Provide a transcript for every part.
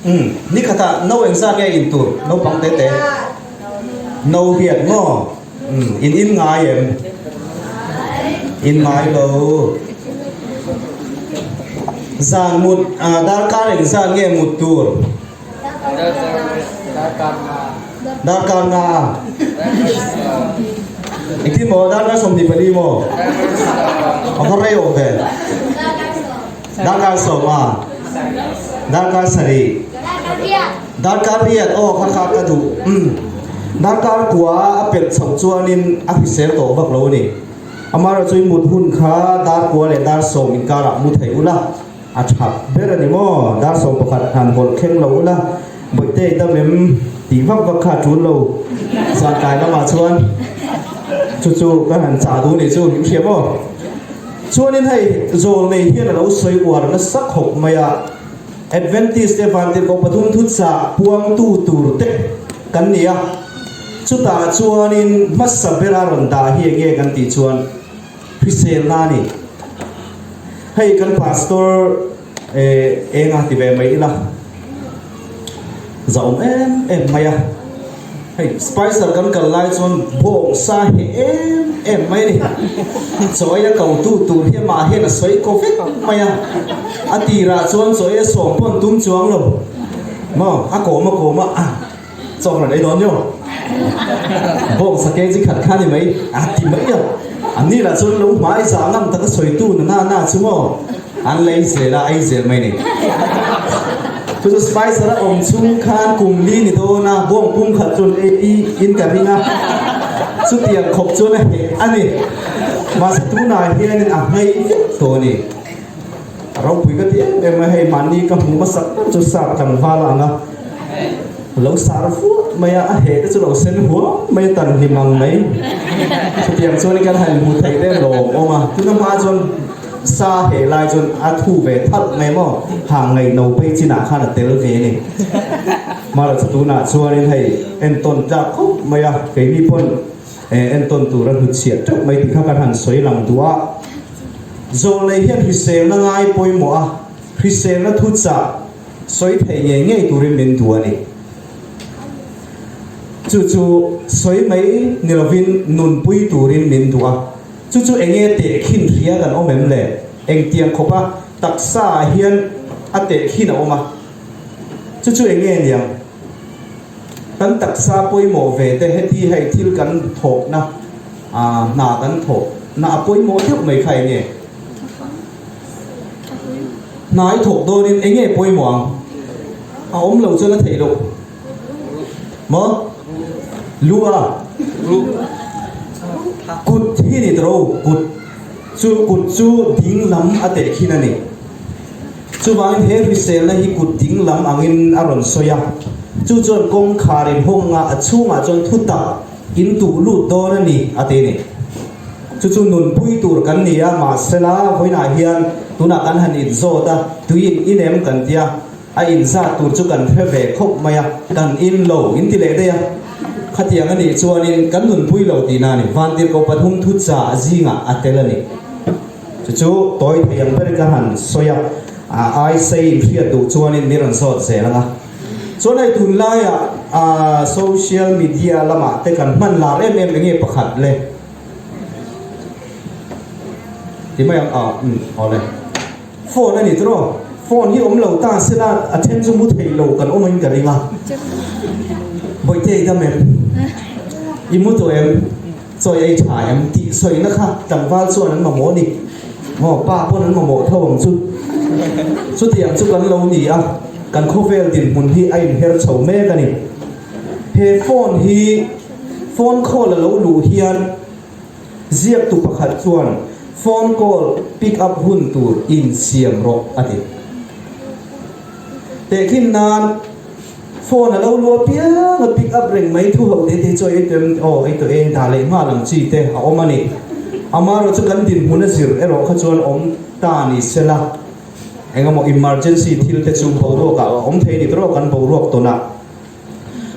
Umm, nikhatah no engzat nge in tur naupang te te? No hian maw? Umm, in in ngai em? In ngai lo. Zan mut, darkar engzat nge mut tur? Darkar nga a. Engtin maw? Darkar 24 maw? A va rei awm ve. Darkar sawm a. Darkar sarih. Darkar riat aw kha kha ka duh. Umm. Darkar kua a pelh chhoh chuanin a hrisel tawh vak lo a ni. Amaherawhchu i mut hun kha dar kua leh dar sawm inkarah mu thei ula. A tha ber a ni maw? Dar 11 han hawlh thleng lo ula, Bawihte i dam em? tih vak vak kha a tul lo. Zan tlai lamah chuan chu chu ka han chah duh nih chu in hria maw? Chuanin hei zawl nei hian a lo sawi uar nasa khawp mai a, Adventist te Vantirhkoh pathum thu chah puangtu tur te kan ni a, chutah chuanin hmasa bera rawn dah hi enge kan tih chuan, Hriselna a ni. Hei kan pastor eh enga ti ve mai ila zahawm em em mai a. Hei Spicer kan kal lai chuan bawng sa he em em mai a ni. Chaw ei a ko tu tur hi amah hian a sawi ko vek mai a. A tirah chuan chaw ei a sawm pawh an tum chuang lo. Maw a kawm a kawm a. Chawk rawn ei dawn nio. Bawng sake chi khat kha ni mai a ti mai a. An ni lah chuan lo hmai zah ngam tak a sawitu na na na chu maw an lei zel a, ei zel mai ni. Chu chu Spicer a awm chhung khan kum li ni dawn a, bawng pum khat chuan ei in ka ring a. Chutiang khawp chuan a heh a ni. Mahse tunah hianin a hmei vek tawh a ni. A ropui ka ti em em a, hei mahni ka hmuh hmasak ber chu sap tlangval a ang a, lo sar vuah mai a, a heh te chu lo sen huam mai a, tan hlim ang mai. Chutiang chuan kan han hmu thei te lawm awm a, tuna hma chuan sa heh lai chuan a thu ve thalh mai maw, hang ngaih no phei chinah khan a tel ve a ni. Hmara chu tunah chuanin hei entawn tlak khawp mai a, keini pawn entawn tur a hnutchhiah teuh mai tih kha kan han sawi lang duh a. Zawlnei hian hriselna ngai pawimawh a, hriselna thuchah sawi theih ngei ngei turin min duh a ni. Chu chu sawi mai ni lovin nunpui turin min duh a. Chu chu enge tehkhin hria kan awm em le? Engtiang khawpa taksa ah hian a tehkhin a awm a. Chu chu enge niang? Kan taksa pawimawh ve te heti hei thil kan thawhna hna kan thawhna a pawimawh deuh mai kha enge? Hna i thawk dawnin enge pawimawh ang? A awm lo chuan a theih loh maw? Lu a? Kut hi ni tawh ro, kut chu kut chu ding lam a tehkhin a ni. Chuvangin he hriselna hi kut ding lam angin a rawn sawi a, chu chuan kawngkhar in hawnga a chhungah chuan thutak in tuh lut dawn a ni a ti a ni. Chu chu nunpui tur kan ni a, mahsela vawiinah hian tunah kan han inzawt a, tui in in em kan ti a, a inzat tur chu kan hre ve khawp mai a, kan in lo in ti leh daih a, khatiang a nih chuanin kan nunpui lo tihna a ni, Vantirhkoh pathum thuchah zingah a tel a ni. Chu chu tawi thei ang ber ka han sawi a, a ai sei inhriat duh chuanin min rawn zawt zel ang a. Chuan hei tunlaiah a social media lamah te kan hman lar em em enge pakhat le? Ti mai ang a, umm awle. Phone a ni tawh, phone hi awm lo ta sela a then chu mu thei lo kan awm in ka ring a. Bawihte i dam em? I mu tawh em? Chawi ei tha em tih sawina kha tlangval chuan an mamawh a ni. Maw pa pawn an mamawh tho ang chu. Chutiang chu kan lo ni a, kan khawvel dinhmun hi a inher chho mek a ni. He phone hi phone call a lo luh hian ziaktu pakhat chuan phone call pick up hun tur insiam rawh a ti. Tehkhin nan. Phone a lo luah piang a pick up reng mai thu ho te te chu a ei tawh em aw ei tawh e dah leh nghal ang chi te a awm a ni. Amaherawh chu kan dinhmun a zir erawh kha chuan awm ta ni sela engemaw emergency thil te chu boruak ah a awm thei ni tawh kan boruak tawn a.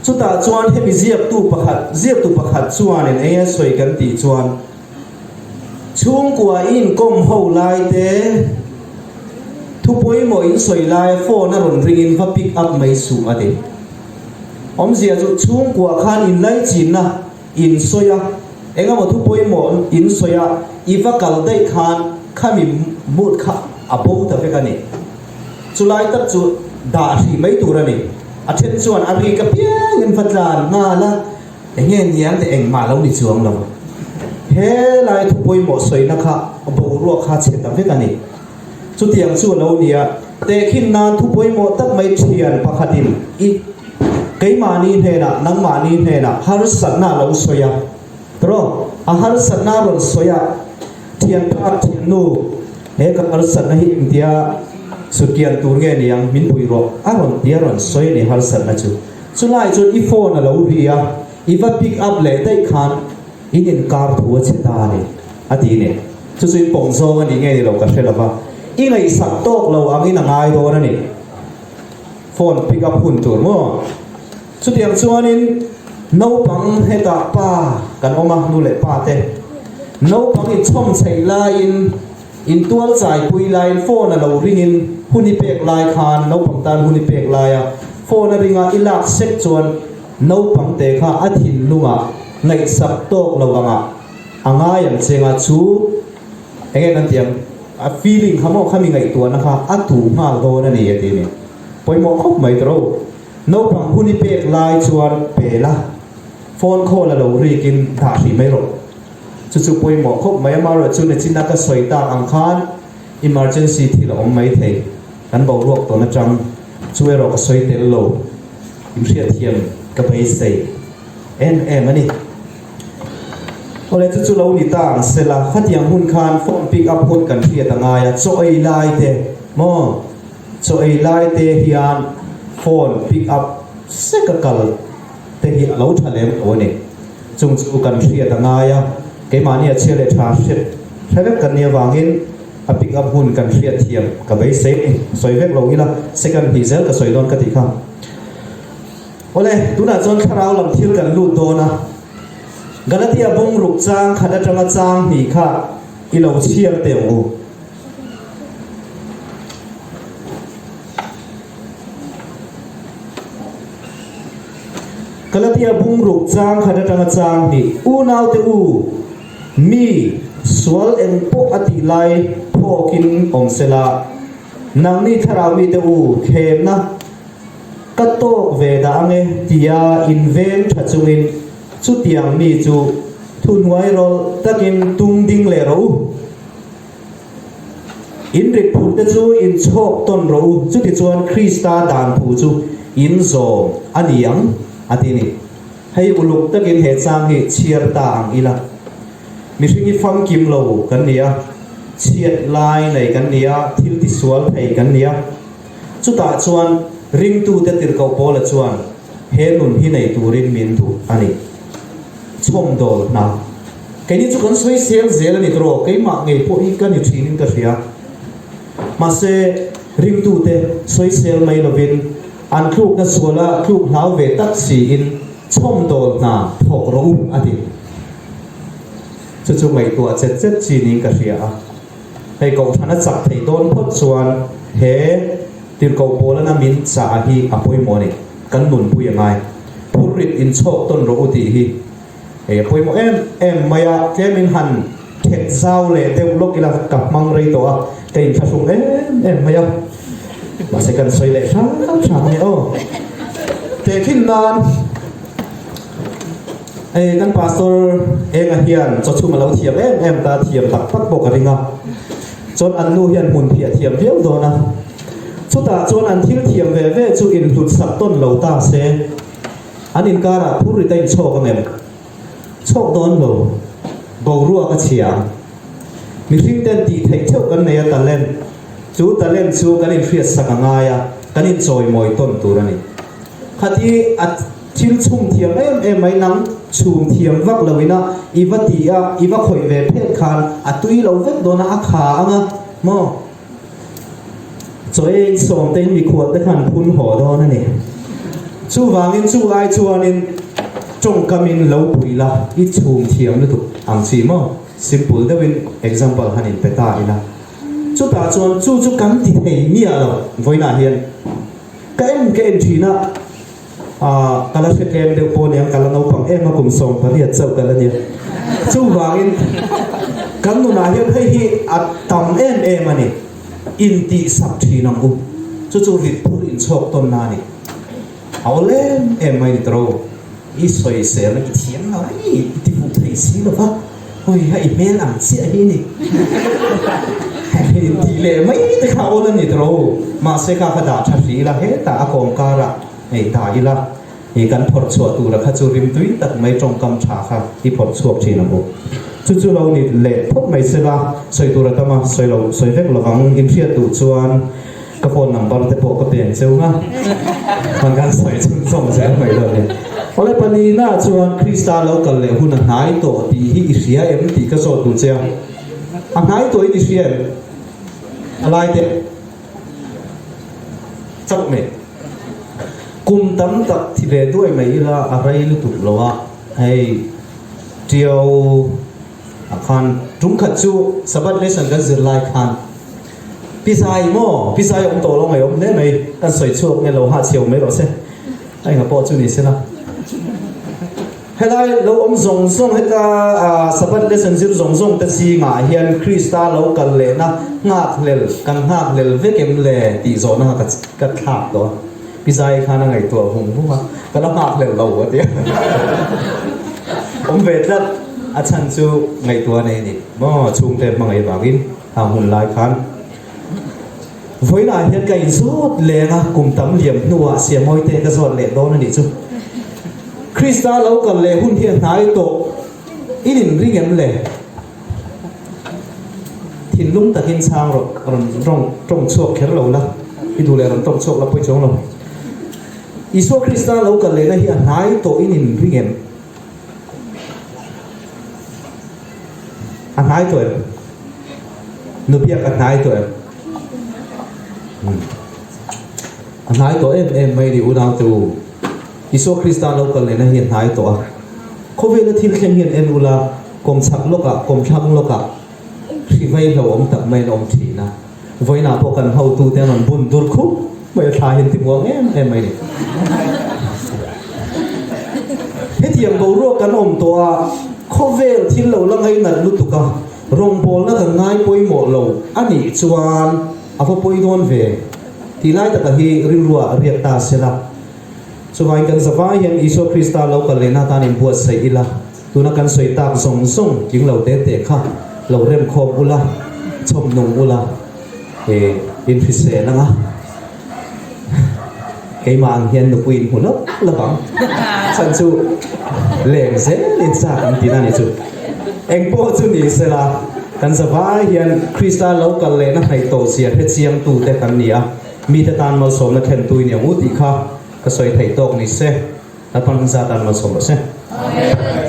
Chutah chuan hemi ziaktu pakhat ziaktu pakhat chuanin enge sawi kan tih chuan chhungkua i inkawm ho lai te. Thu pawimawh in sawi laia phone a rawn ring in va pick up mai suh a ti. Awmzia chu chhungkua khan in laichinna in sawi a, engemaw thu pawimawh in sawi a, i va kal daih khan khami mood kha a bo ta vek a ni. Chulai tak chu dah hrih mai tur a ni. A then chuan a rik apiang in va tlan nghal a, enge niang teh engmah lo ni chuang lo. Helai thu pawimawh sawina kha boruak kha chhe ta vek a ni. Chutiang chu a lo ni a, tehkhin nan thu pawimawh tak mai thian pakhatin i keimahni hnenah, nangmahni hnenah harsatna a lo sawi a, tawrh a harsatna a rawn sawi a, thianpa, thiannu, he ka harsatna hi engtia sutkian tur nge niang min pui rawh a rawn ti a rawn sawi a ni harsatna chu. Chulai chuan i phone a lo ri a, i va pick up leh daih khan In inkar thu a che ta a ni, a ti ni. Chu chu in pawm zawng a nih nge ni lo ka hre lo va, i ngaihsak tawk lo angin a ngai dawn a ni. Phone pick up hun tur maw? Chutiang chuanin naupang hetah pa kan awm a, nu leh pa te. Naupang inchhawm chheih laiin, intual chaipui laiin phone a lo ringin hun i pek lai khan naupang tan hun i pek laia phone a ringa i lak sek chuan Naupang te kha a thinlungah ngaihsak tawk lo angah a ngai ang che nga chu eng nge kan ti ang a feeling kha maw khami ngaihtuahna kha a tuh nghal dawn a ni a ti a ni. Pawimawh khawp mai tawh ro. Naupang hun i pek lai chuan pe la, phone call a lo rikin dah hrih mai rawh. Chu chu pawimawh khawp mai amaherawhchu nachina ka sawi tak ang khan emergency thil a awm mai thei kan boruak tawn atang chu erawh ka sawi tel lo. Inhriatthiam ka beisei em em a ni. Awle chu chu lo ni ta ang sela, khatiang hun khan phone pick up hun kan hriat a ngai a, chaw ei lai te maw, chaw ei lai te hian phone pick up sek a kal te hi a lo tha lem lo a ni. Chung chu kan hriat a ngai a, keimahni a chhia leh tha hriat hre vek kan nih avangin a pick up hun kan hriatthiam ka beisei a ni. Sawi vek lo ila, second hnih zel ka sawi dawn ka tih kha. Awle, tunah chuan thlarau lam thil kan lut dawn a. Galatia bungruk chang khat atanga chang hnih kha i lo chhiar teh ang u. Galatia bungruk chang khat atanga chang hnih, Unaute u, mi sual eng pawh a tih lai phawkin awm sela, Nangni thlarau mite u, thlemna ka tawk ve dah ange tia inveng tha chungin chutiang mi chu thuhnuai rawlh takin tung ding leh rawh u. In rit phurh te chu in chhawk tawn rawh u, chutichuan Krista dan thu chu in zawm a ni ang, a ti ni. Hei uluk takin he chang hi chhiar ta ang ila. Mihring hi famkim lo kan ni a, chhiat lai nei kan ni a, thil tisual thei kan ni a. Chutah chuan ringtute tirhkoh Paula chuan he nun hi nei turin min duh a ni. Chhawmdawl hna. Keini chu kan sawi sel zel a ni tawh, keimah ngei pawh hi ka ni thinin ka hria. Mahse, ringtute sawi sel mai lovin an tlukna suala tluk hlau ve tak siin chhawmdawl hna thawk rawh u a ti. Chu chu ngaihtuah chet chet chi niin ka hria a. Hei kohhran a chak theih dawn phawt chuan he tirhkoh pawlana min chah hi a pawimawh a ni. Kan nunpui a ngai. Phurrit inchhawk tawn rawh u tih hi hei a pawimawh em em mai a. Tlemin han thet zau leh deuh lawk ila ka hmang rei tawh a, ka inthlahrung em em mai a. Mahse kan sawi leh hram hram a ni aw. Tehkhin nan. Hei kan pastor Enga hian chawchhum a lo thiam em em ta, thiam tak tak bawk a ring a. Chuan an nu hian hmun phiah thiam viau dawn a. Chutah chuan an thil thiam ve ve chu inhlut sak tawn lo ta se, an inkarah phurrit a inchhawk ang em? Chhawk dawn lo. Boruak a chhia ang. Mihring ten tih theih theuh kan nei a talent. Chu talent chu kan inhriat sak a ngai a, kan inchawimawi tawn tur a ni. Khati a thil chhum thiam em em mai nang chhum thiam vak lo ina i va ti a, i va khawih ve phet khan a tui lo vek dawn a, a kha ang a maw? Chaw ei in sawm te in mikhual te khan phun haw dawn a ni. Chuvangin chu ai chuanin tawngkamin lo pui la, i chhum thiam lutuk ang chi maw? Simple deuhin example han in pe ta ila. Chutah chuan chu chu kan ti thei miah lo vawiinah hian ka en ka en thin a, aah ka la hre tlem deuh pawh aniang ka la naupang em a kum 18 chauh ka la nia. Chuvangin kan nunah hian hei hi a tam em em a ni, intihsak thin ang u. Chu chu rit phur inchhawk tawnna a ni. A awl em em mai ni tawrh i sawisel a i thiam lo ai i ti fuh thei si lo va, hawi ha i hmel ang chiah hi ni tih leh mai te kha awl a ni tawrh mahse kha kha dah tha hrih ila hetah a kawm karah hei dah ila i kan phawrh chhuah tura kha chu rimtui tak mai tawngkam tha kha i phawrh chhuak thin ang u. Chu chu lo ni leh phawt mai sela sawi tur a tam a, sawi lo sawi vek lovang inhriat duh chuan Ka phone number te pawh ka peng cheu nga, han kan sawi chhunzawm zel mai lo ni. Awle palina chuan Krista lo kal leh hun a hnai tawh tih hi i hria em tih ka zawt duh che a. A hnai tawhin i hria em? A lai te chauh mai. Kum tam tak thi ve duai mai ila a rei lutuk lo a, hei Tiau ah khan tum khat chu Sabbath lesson kan zir lai khan Pi Zai maw? Pi Zai awm tawh lo mai awm hle mai. Kan sawi chhuak nge lo hah chheu mai rawh se. A enga pawh chu ni se la. Helai lo awm zawng zawng heta Sabbath lesson zir zawng zawng te zingah hian Krista lo kal lehna nghakhlel kan nghakhlel vek em le tih zawhna kha ka thlak tawh a. Pi Zai khan a ngaihtuah vung vung a, ka la nghakhlel lo a ti a. Awm ve tlat a chhan chu ngaihtuah nei a ni maw chhungte hmangaih vangin. A hun lai khan vawiinah hian ka inzawt leng a, kum tam liam hnuah Siamawite ka zawt leh dawn a nih chu. Krista lo kal leh hun hi a hnai tawh in inring em le? Thinlung takin chhang rawh, rawn rawng tawng chhuak kher lo la, i duh leh rawn tawng chhuak la pawi chuang lo. Isua Krista lo kal lehna hi a hnai tawh in inring em? A hnai tawh em? Nubiak a hnai tawh em? A hnai tawh em em mai ni unau te u. Isua Krista lo kal lehna hi a hnai tawh a. Khawvela thil thleng hian en ula, kawm chhak lawkah, kawm thlang lawkah hri vai hlauhawm tak maiin a awm thin a. Vawiinah pawh kan hotute an rawn bun dur khup mai a, thla hian ti muang em em mai ni. Hetiang boruak kan awm tawh a, khawvel thil lo la ngainat lutuk a, rawngbawlna kan ngai pawimawh lo a nih chuan a va pawi dawn ve tih lai taka hi rilruah riak ta se la. Chuvangin kan zavai hian Isua Krista lo kal lehna atan inbuatsaih ila. Tuna kan sawi tak zawng zawng tling lo te te kha lo remkhawm ula, chhawm nung ula, eh, in hrisel anga keimah ang hian nupui in hmu lawk lawk ang. Chhan chu leng zel in chak ang tihna ni chu. Engpawh chu ni sela, kan zavai hian Krista lo kal lehna hnaih tawh zia hrechiang tute kan ni a, mite tan malsawmna thlentu i ni ang u tih kha ka sawi theih tawk ni se. Lalpan hun zat an malsawm rawh se. Amen.